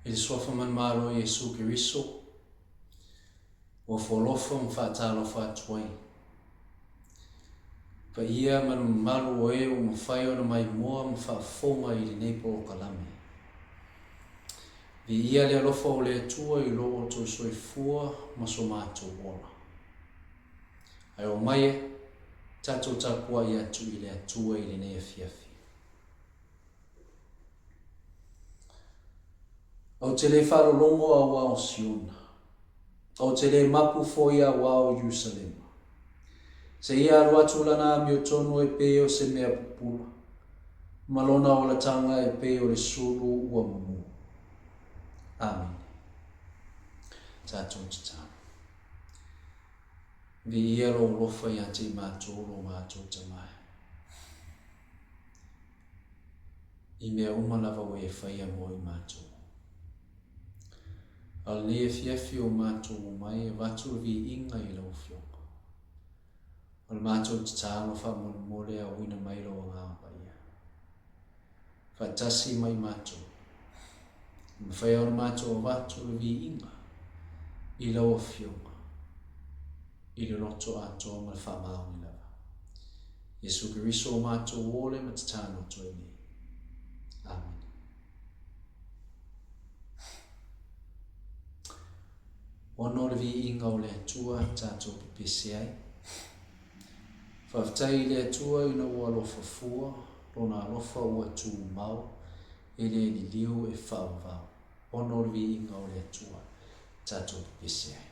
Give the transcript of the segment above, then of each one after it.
I le Suafa Manumalo o Iesu Keriso, ua foalofa ma faatalofa atu ai. Paia ma le mamalu o e ua mafai ona maimoa ma faafofoga i lenei polokalame. Viia le alofa o le Atua i lo outou soifua ma so matou ola. Ae omai e, tatou tapuai atu i le Atua i lenei afiafi. Ou te le faalologo auā o Siona. Ou te le mapu foi auā o Ierusalema. Seia alu atu lana amiotonu e pei o se mea pupula, ma lona olataga e pei o le sulu ua mumu. Amene. Tatou tatalo. Viia lou alofa ia te i matou lo matou Tama. I mea uma lava ua e faia mo i matou. A o lenei afiafi o matou omai e avatu le viiga i lau Afioga. O le matou tatalo faamolemole auina mai lou Agaga Paia. Faatasi ma i matou. E mafai ona matou avatu le viiga i lau Afioga i le loto atoa ma le faamaoni lava. Iesu Keriso o matou ole ma tatalo atu ai nei. Amene. Ona o le viiga o le Atua tatou pepese ai. Faafetai i le Atua ina ua alofa fua, Lona alofa ua tumau, e le liliu e faavavau. Ona o le viiga o le Atua tatou pepese ai.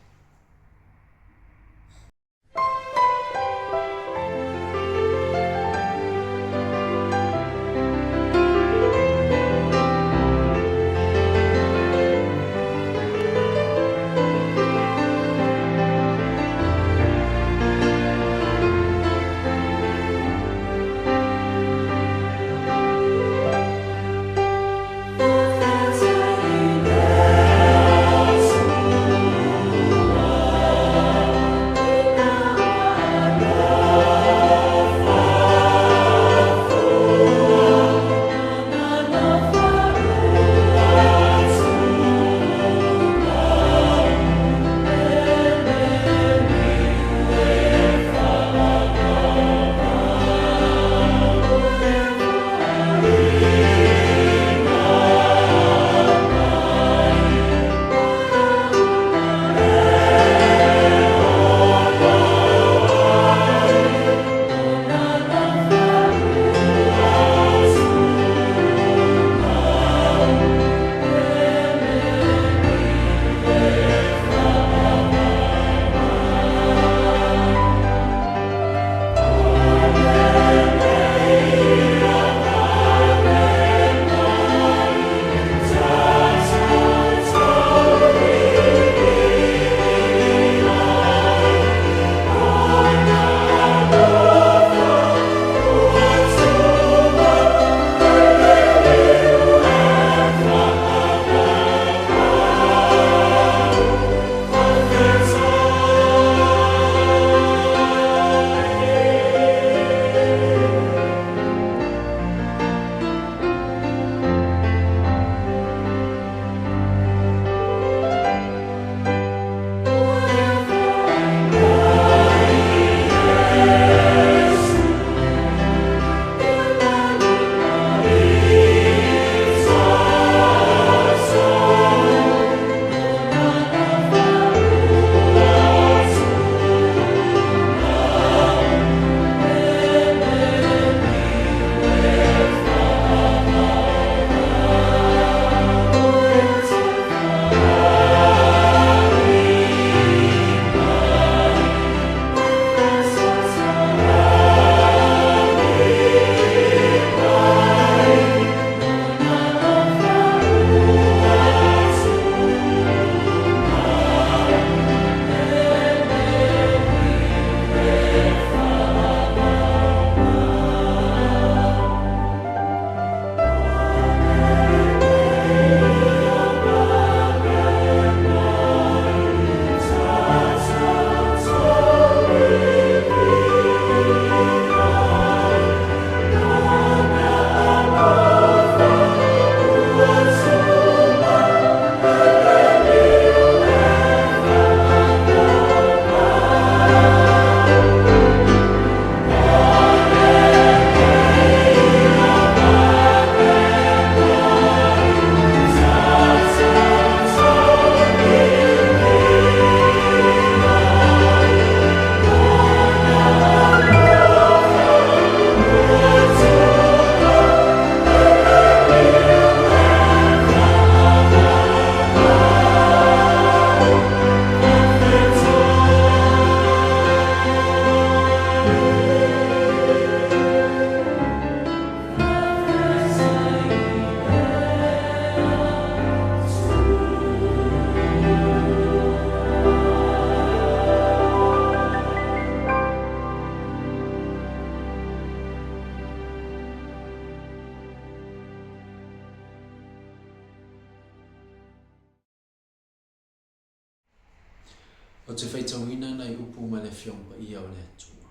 Ou te faitauina nai upu ma le Afioga Paia o le Atua.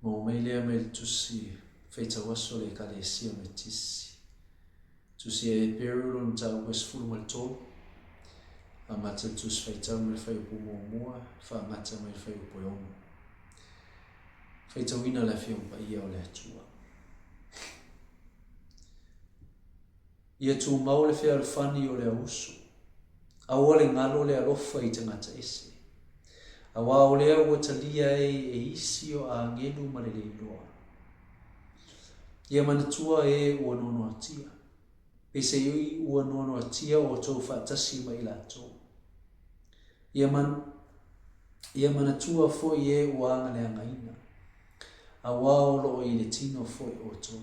Maua mai lea mai le tusi faitau aso le Ekalesia Metisi. Tusi a Eperu lona mataupu e 13, amata le tusi faitau mai le fuaiupu muamua, faagata mai le fuaiupu e ono. Faitauina le Afioga Paia o le Atua. Ia tumau le fealofani o le auuso. Aua le galo le alofa i tagata ese. Aua o lea ua talia ai e isi o agelu ma le leiloa. Ia manatua e ua noanoatia. Peiseai ua noanoatia outou faatasi ma i latou. Ia, man, ia manatua foi e ua agaleagaina. Aua o loo i le tino foi outou.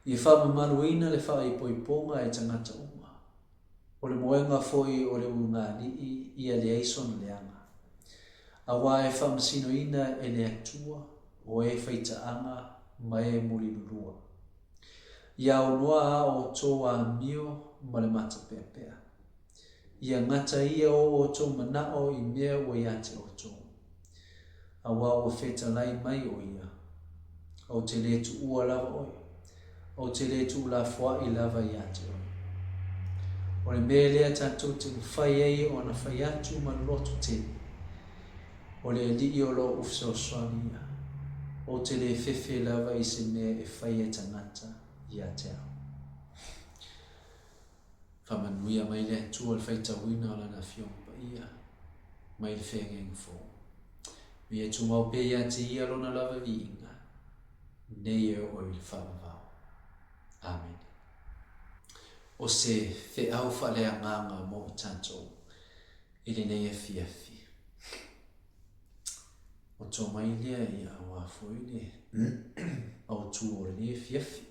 Ia faamamaluina le faaipoipoga e tagata uma. O le moega foi o le ulugalii ia leai sona leaga. Aua e faamasinoina e le Atua o e faitaaga ma e mulilulua. Ia aunoa a outou amio ma le matapeapea. Ia gata ia o outou manao i mea ua ia te outou. Aua ua fetalai mai o ia, Ou te lē tuua lava oe, ou te lē tuulafoaʻi lava iā te oe. O le mea lea tatou te mafai ai ona fai atu ma le loto tele, O le Alii o loʻu fesoasoani ia, ou te lē fefe lava i se mea e fai e tagata iā te au. Faamanuia mai le Atua le faitauina o Lana Afioga Paia mai le feagaiga fou. Me ia tumau pea ia te Ia Lona lava viiga, nei e oo i le faavavau. Amene. O se feau faaleagaga mo i tatou i lenei afiafi. O tō mai lea ia aua foi le autū o lenei afiafi.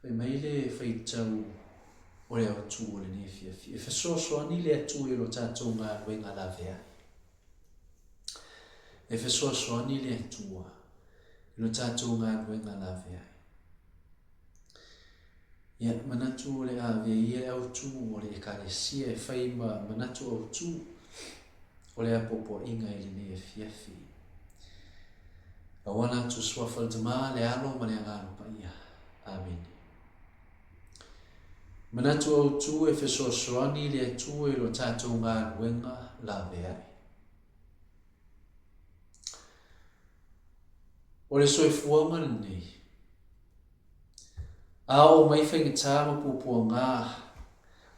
Fai mai le faitau o le autū o lenei afiafi, e fesoasoani le Atua i lo tatou galuega laveai. E fesoasoani le Atua i lo tatou galuega laveai. Ia, manatu o le a avea ia le autū o le Ekalesia e fai ma manatu autū o le apoapoaiga i lenei afiafi. Auala atu Suafa le Tama, le Alo ma le Agaga Paia. Amene. Manatu autū e fesoasoani le Atua i lo tatou galuega laveai. O le soifuaga lenei, a oo mai faigata ma puapuaga,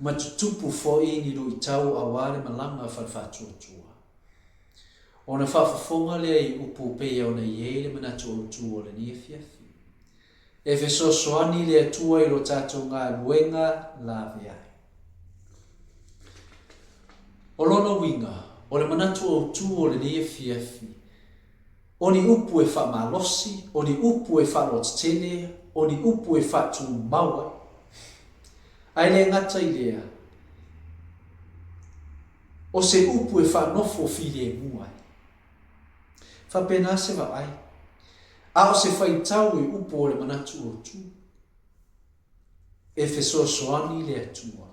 ma tutupu foi ni luitau aua le malaga a falefaatuatua. Ona faafofoga lea i upu pei ona i ai le manatu autū o lenei afiafi. E fesoasoani le Atua i lo tatou galuega laveai. O lona uiga, o le manatu autū o lenei afiafi, o ni upu e faamalosi, o ni upu e faaloatetele, o ni upu e faatumau ai. Ae le gata i lea, o se upu e faanofo filemu ai. Faapena se vaai, a o se faitau i upu o le manatu autū. E fesoasoani le Atua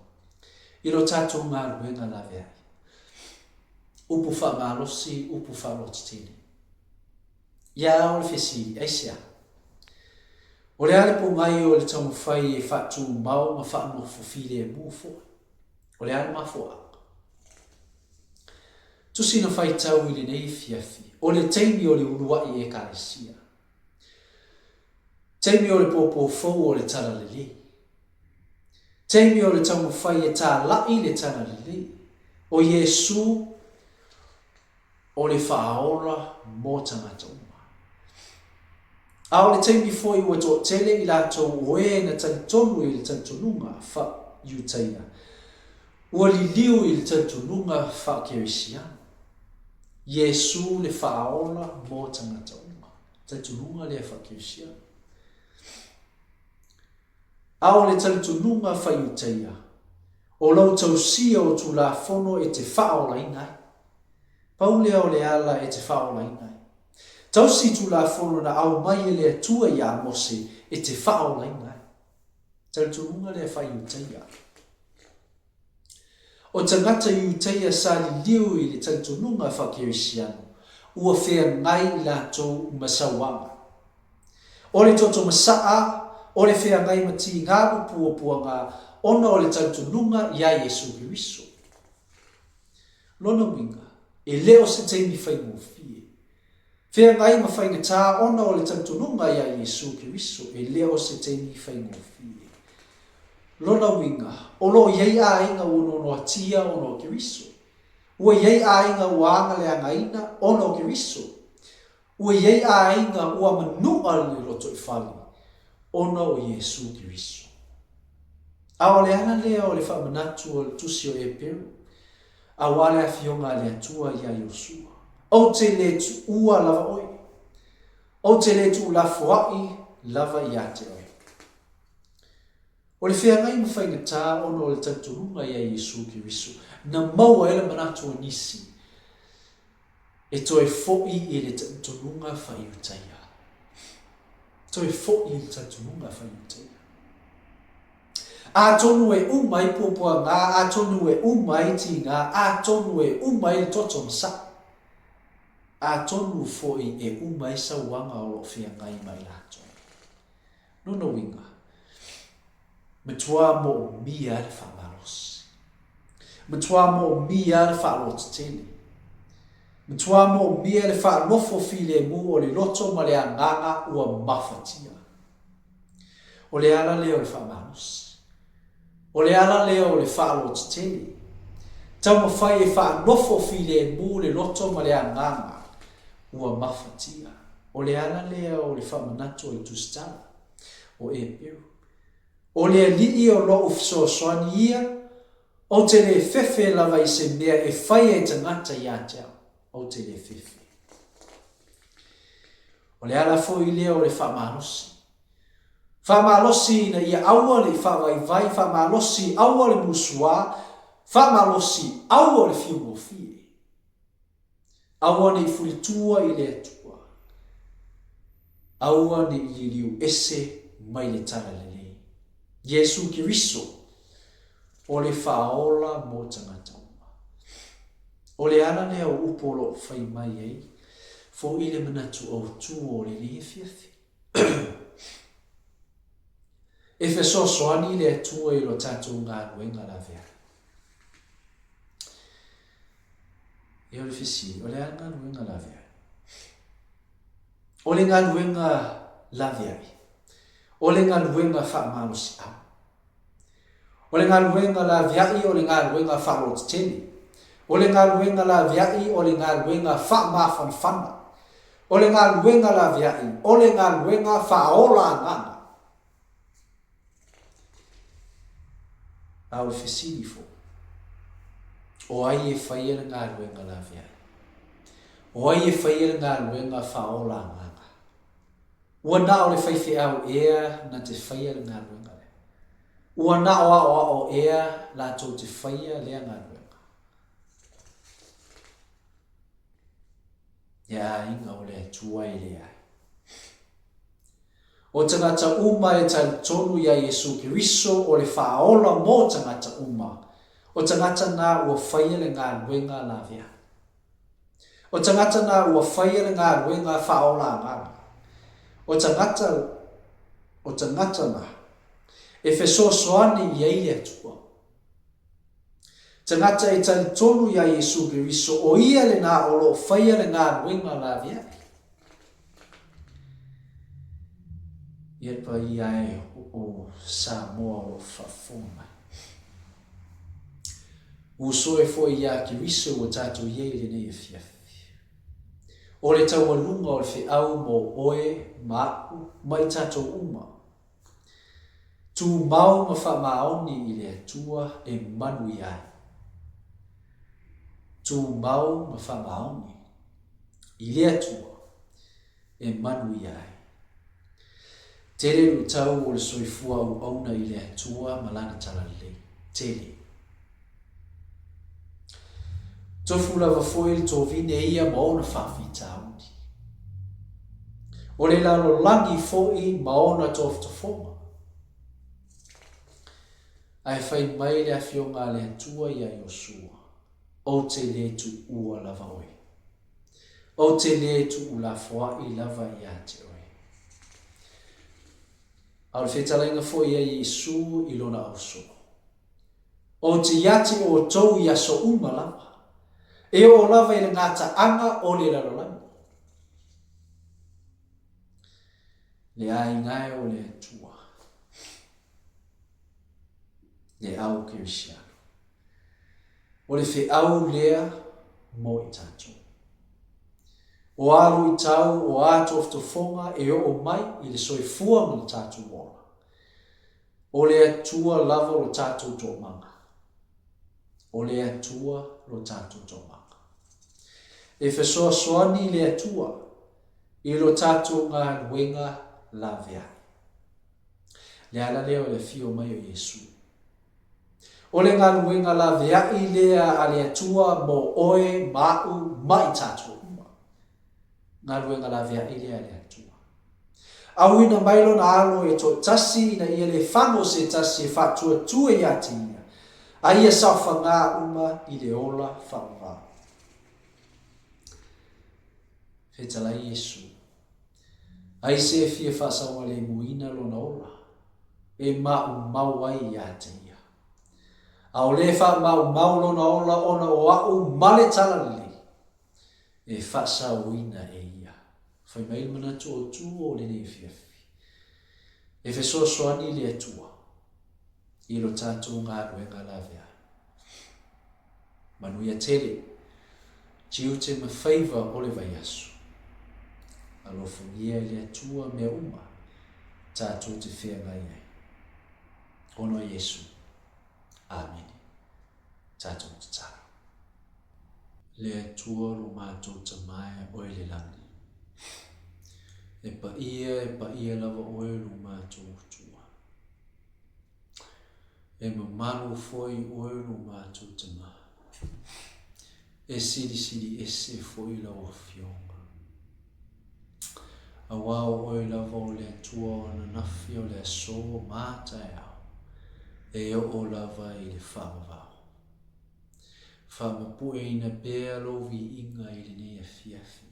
i lo tatou galuega laveai. Upu faamalosi, upu faaloatetele. Ia a o le fesili, aisea? O le a le pogai o le taumafai e faatumau ma faanofo filemu foi? O le a le mafuaaga? Tusi na faitau i lenei afiafi, o le taimi o le uluai Ekalesia. Taimi o le pōpō fou o le Talalelei. Taimi o le taumafai e tālaʻi le Talalelei, o Iesū o le Faaola mō tagata uma. A o le taimi foi ua toatele i latou o e na talitonu i le talitonuga fa-Iutaia, ua liliu i le talitonuga fa-Kerisiano. Iesū le Faaola mō tagata uma. Talitonuga lea fa-Kerisiano. A o le talitonuga fa-Iutaia, o lou tausia o Tulafono e te faaolaina ai. Pau lea o le ala e te faaolaina ai. Tausi Tulafono na aumai e le Atua iā Mose e te faaolaina ai. Talitonuga lea faa-Iutaia. O tagata Iutaia sa liliu i le talitonuga faa-Kerisiano, ua feagai i latou ma sauaga. O le toto masaa, o le feagai ma tiga ma puapuaga ona o le talitonuga iā Iesu Keriso. Lona uiga, e le o se taimi faigofie. Feagai ma faigata ona o le talitonuga iā Iesu Keriso, e le o se taimi faigofie. Lona uiga, o lo o i ai aiga ua noanoatia ona o Keriso. Ua i ai aiga ua agaleagaina ona o Keriso. Ua i ai aiga ua manua le lotoifale ona o Iesu Keriso. A o le ala lea o le faamanatu o le Tusi o Eperu, aua le Afioga a le Atua iā Iosua, Ou te le tuua lava oe, ou te le tuulafoaʻi lava iā te oe. O le feagai ma faigata ona o le talitonuga iā Iesu Keriso, na maua ai le manatu o nisi e toe foʻi i le talitonuga faa-Iutaia. Toe foʻi i le talitonuga faa-Iutaia. Atonu e uma ai puapuaga, atonu e uma ai tiga, atonu e uma ai le toto ma saʻa. Atonu foi e uma ai sauaga o lo o feagai ma i latou. Lona uiga, matua moomia le faamalosi. Matua moomia le faalototele. Matua moomia le faanofo filemu o le loto ma le agaga ua mafatia. O le ala lea o le faamalosi. O le ala lea o le faalototele. Taumafai e faanofo filemu le loto ma le agaga ua mafatia. O le ala lea o le faamanatu o le Tusitala o Eperu. O le Alii o lou fesoasoani ia, ou te le fefe lava i se mea e faia e tagata ia te au, ou te le fefe. O le ala foi lea o le faamalosi. Faamalosi ina ia aua le i faavaivai, faamalosi aua le musuā, faamalosi aua le fiugofie. Aua ne i fulitua i le Atua. Aua ne i liliu ese mai le Talalelei. Iesu Keriso, o le Faaola mo tagata uma. O le ala lea o upu o lo o fai mai ai, foʻi le manatu autū o lenei afiafi. E fesoasoani le Atua i lo tatou galuega laveai. Ia o le fesili, o le a le galuega laveai? O le galuega laveai, o le galuega faamalosiau. O le galuega laveai o le galuega faalototele. O le galuega laveai o le galuega faamafanafana. O le galuega laveai o le galuega faaola agaga. A o le fesili foi, o ai e faia le galuega laveai? O ai e faia le galuega faaola agaga? Ua na o le faifeau ea na te faia le galuega lea? Ua na o aoao ea latou te faia lea galuega? E aiga o le Atua e leai. O tagata uma e talitonu iā Iesu Keriso o le Faaola mō tagata uma, o tagata nā ua faia le galuega laveai. O tagata nā ua faia le galuega faaola agaga. O tagata, o tagata nā e fesoasoani i ai le Atua. Tagata e talitonu iā Iesu Keriso o ia lenā o lo o faia le galuega laveai. Ia le paia e o Samoa o lo o faafofoga mai. Uso e foi iā Keriso ua tatou i ai i lenei afiafi. O le taualuga o le feau mō oe ma aʻu ma i tatou uma. Tumau ma faamaoni i le Atua e manuia ai. Tumau ma faamaoni i le Atua e manuia ai. Tele luitau o le soifua auauna i le Atua ma Lana Talalelei. Tele. Tofu lava foi le tovine ia ma ona faafitauli. O le lalolagi foi ma ona tofotofoga. Ae fai mai le Afioga a le Atua iā Iosua, Ou te lē tuua lava oe. Ou te lē tuulafoaʻi lava iā te oe. A o le fetalaiga foi a Iesu i lona ausoo, Ou te iā te outou i aso uma lava, e oo lava i le gataaga o le lalolagi. Le aiga e o le Atua. Le au kerisiano. O le feau lea mo i tatou. O a luitau, o a tofotofoga e oo mai i le soifua ma le tatou ola, o le Atua lava lo tatou toomaga. O le Atua lo tatou toomaga. E fesoasoani le Atua i lo tatou galuega laveai. Le ala lea o le afio mai o Iesu. O le galuega laveai lea a le Atua mo oe ma a'u ma i tatou uma. Galuega laveai lea a le Atua. Auina mai lona alo e toatasi ina ia le fago se tasi e faatuatua iā te ia, a ia saofagā uma i le ola faavavau. Fetalai Iesu. Ai se e fia faasaogalemuina lona ola, e maumau ai iā te ia. A o le faamaumau lona ola ona o a'u ma le Talalelei, e faasaoina e ia. Fai mai le manatu o tu o lenei afiafi, e fesoasoani le Atua i lo tatou galuega laveai. Manuia tele, tiute ma faiva o le vaiaso. Alofagia e le Atua mea uma tatou te feagai ai. Ona o Iesu. Amene. Tatou tatalo. Le Atua lo matou Tama e oe le lagi. E paia, e paia lava oe lo matou Atua. E mamalu foi oe lo matou Tama. E silisili ese foi lau Afioga. Auā o oe lava o le Atua o ananafi o le aso ma taeao, e oo lava i le faavavau. Faamapueina pea lou viiga i lenei afiafi,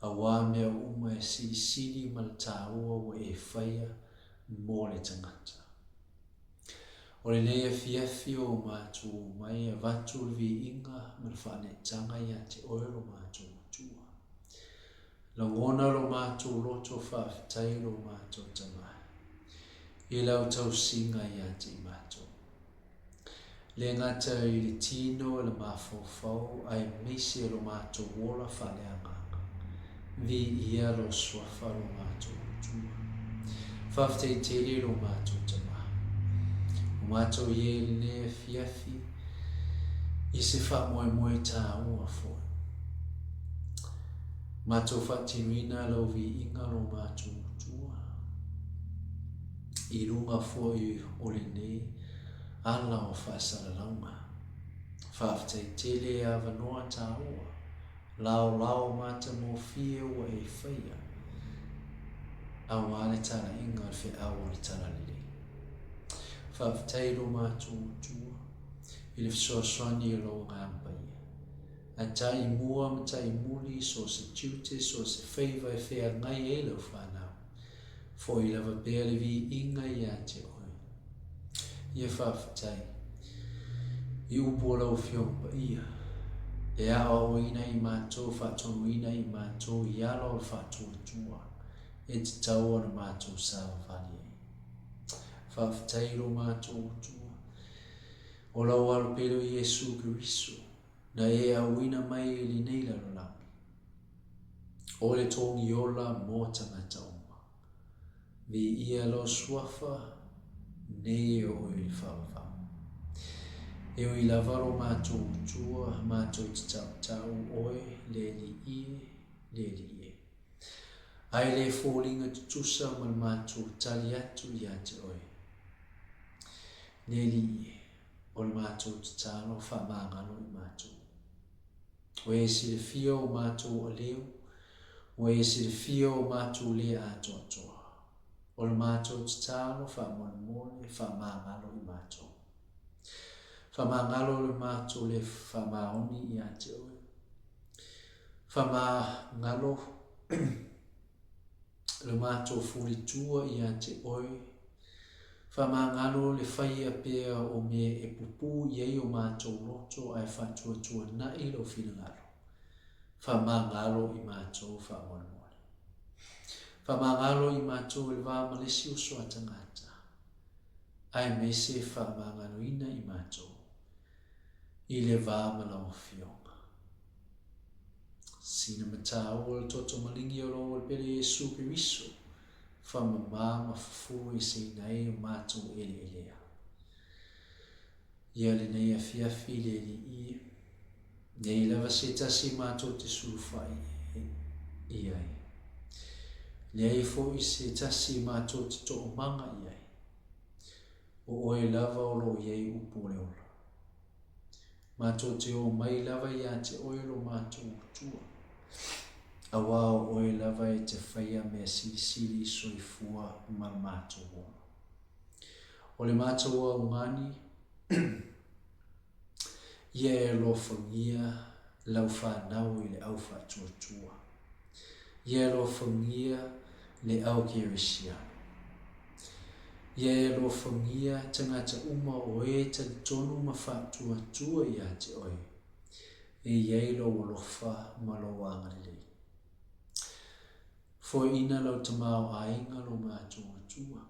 auā mea uma e silisili ma le tāua ua e faia mo le tagata. O lenei afiafi o matou omai avatu le viiga ma le faaneetaga ia te oe lo matou Atua. Lagona lo matou loto faafetai lo matou Tama i lau tausiga ia te i matou. Le gata i le tino e le mafaufau aemaise lo matou ola faaleagaga. Viia lo Suafa lo matou Atua. Faafetai tele lo matou Tama. O matou i ai i lenei afiafi i se faamoemoe tāua foi. Matou faatinoina lau viiga lo matou Atua i luga foi o lenei ala o faasalalauga. Faafetai tele e avanoa tāua Laolao matagofie ua e faia, aua le talaiga o le feau o le Talalelei. Faafetai i lo matou Atua i le fesoasoani o lou Agaga Paia. Ae ta'i mua ma ta'i muli so o se tiute, so o se faiva e feagai ai lau fanau. Foi lava pea le viiga ia te oe. Ia faafetai i upu o lau Afioga Paia, e aoaoina i matou, faatonuina i matou i ala o le faatuatua e tatau ona matou savavali ai. Faafetai i lo matou Atua, o lau Alo pele o Iesu Keriso, na e auina mai i lenei lalolagi, o le togiola mo tagata uma. Viia lou suafa, nei e oo i le faavavau. E ui lava lo matou Atua, matou te tautau oe, le Alii e, le Alii e. Ae le foliga tutusa ma le matou tali atu ia te oe. Le Alii e, o le matou tatalo faamagalo i matou. Ua e silafia o matou aleu, ua e silafia o matou le atoatoa. O le matou tatalo faamolemole faamagalo i matou. Faamagalo le matou le faamaoni ia te oe. Faamagalo le matou fulitua ia te oe. Faamagalo le faia pea o mea e pupū i ai o matou loto ae faatuatuanai lou finagalo. Faamagalo i matou faamolemole. Faamagalo i matou i le va ma le isi uso a tagata, aemaise faamagaloina i matou i le va ma lau Afioga. Sina mataua le toto maligi o lou Pele Iesu Keriso, faamama ma fufulu eseina ai o matou eleelea. Ia lenei afiafi i le Alii e. Nei lava se tasi matou te sulufai i ai. Leai foi se tasi matou te toomaga i ai. O oe lava o lo o i ai upu o le ola. Matou te o mai lava ia te oe lo matou Atua. Auā o oe lava e te faia mea silisili i soifua ma le matou ola. O le matou augani, ia e alofagia lau fanau i le au faatuatua. Ia e alofagia le au kerisiano. Ia e alofagia tagata uma o e talitonu ma faatuatua ia te oe, e i ai lou alofa ma lou agalelei. Foeina lau tamaoaiga lo matou Atua.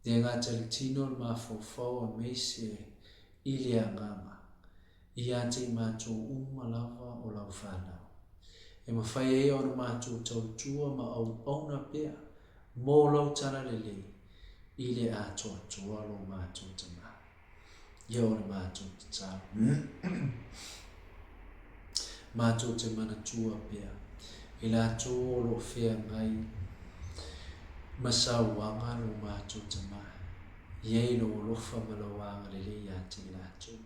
Le gata i le tino, le mafaufau aemaise i le agaga, ia te i matou uma lava o lau fanau. E mafai ai ona matou tautua ma auauna pea mo lau talalelei i le atoatoa lo matou Tama. Ia o le matou tatalo. Matou te manatua pea i latou o lo o feagai ma sauaga lo matou Tama, i ai lou alofa ma lou agalelei ia te i latou.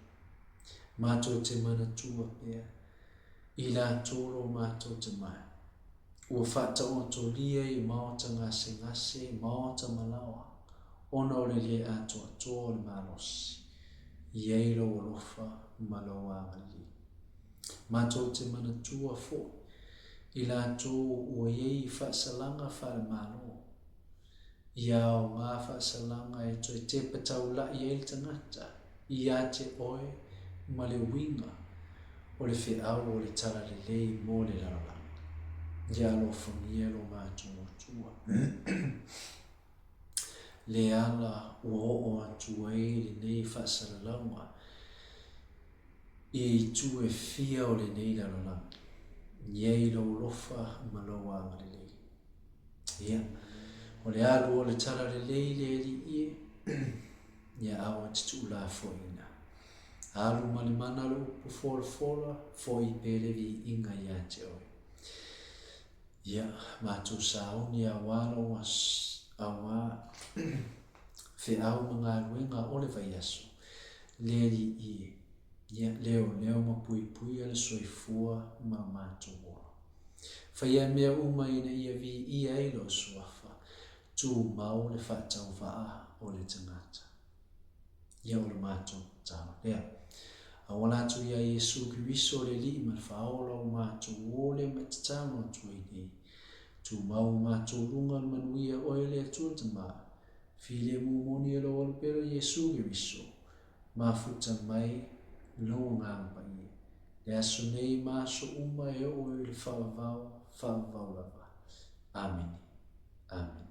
Matou te manatua pea i latou lo matou Tama, ua faataotolia i maota gasegase, maota malaoa, ona o le le atoatoa o le malosi, i ai lou alofa ma lou agalelei. Matou te manatua foi i latou ua i ai faasalaga faale-Malo, ia aoga faasalaga e toe tepa taula'i ai le tagata ia te oe ma le uiga o le feau o le talalelei mo le lalolagi. Ia alofagia lo matou Atua. Le ala ua oo atu ai lenei faasalalauga i itu e fia o lenei lalolagi, i ai lou alofa ma lou agalelei. Ia, o le alu o le talalelei le Alii e, ia aua te tuulafoaiina. Alu ma le mana o le upu folafola, foi pea le viiga ia te oe. Ia, matou sauni auā lou auā feau ma galuega o le vaiaso, le Alii e, ia, leoleo ma puipuia le soifua ma lo matou ola. Faia mea uma ina ia viia ai lou Suafa, tumau le faatauvaa o le tagata. Ia o le matou tatalo lea. Auala atu iā Iesu Keriso le Alii ma le Faaola o matou ole ma tatalo atu ai nei. Tumau o matou luga le manuia oe le Atua Tama, filemu moni e lou alupelo Iesu Keriso, mafuta mai lou Agaga Paia, le aso nei ma aso uma e oo i le faavavau, faavavau lava. Amene. Amene.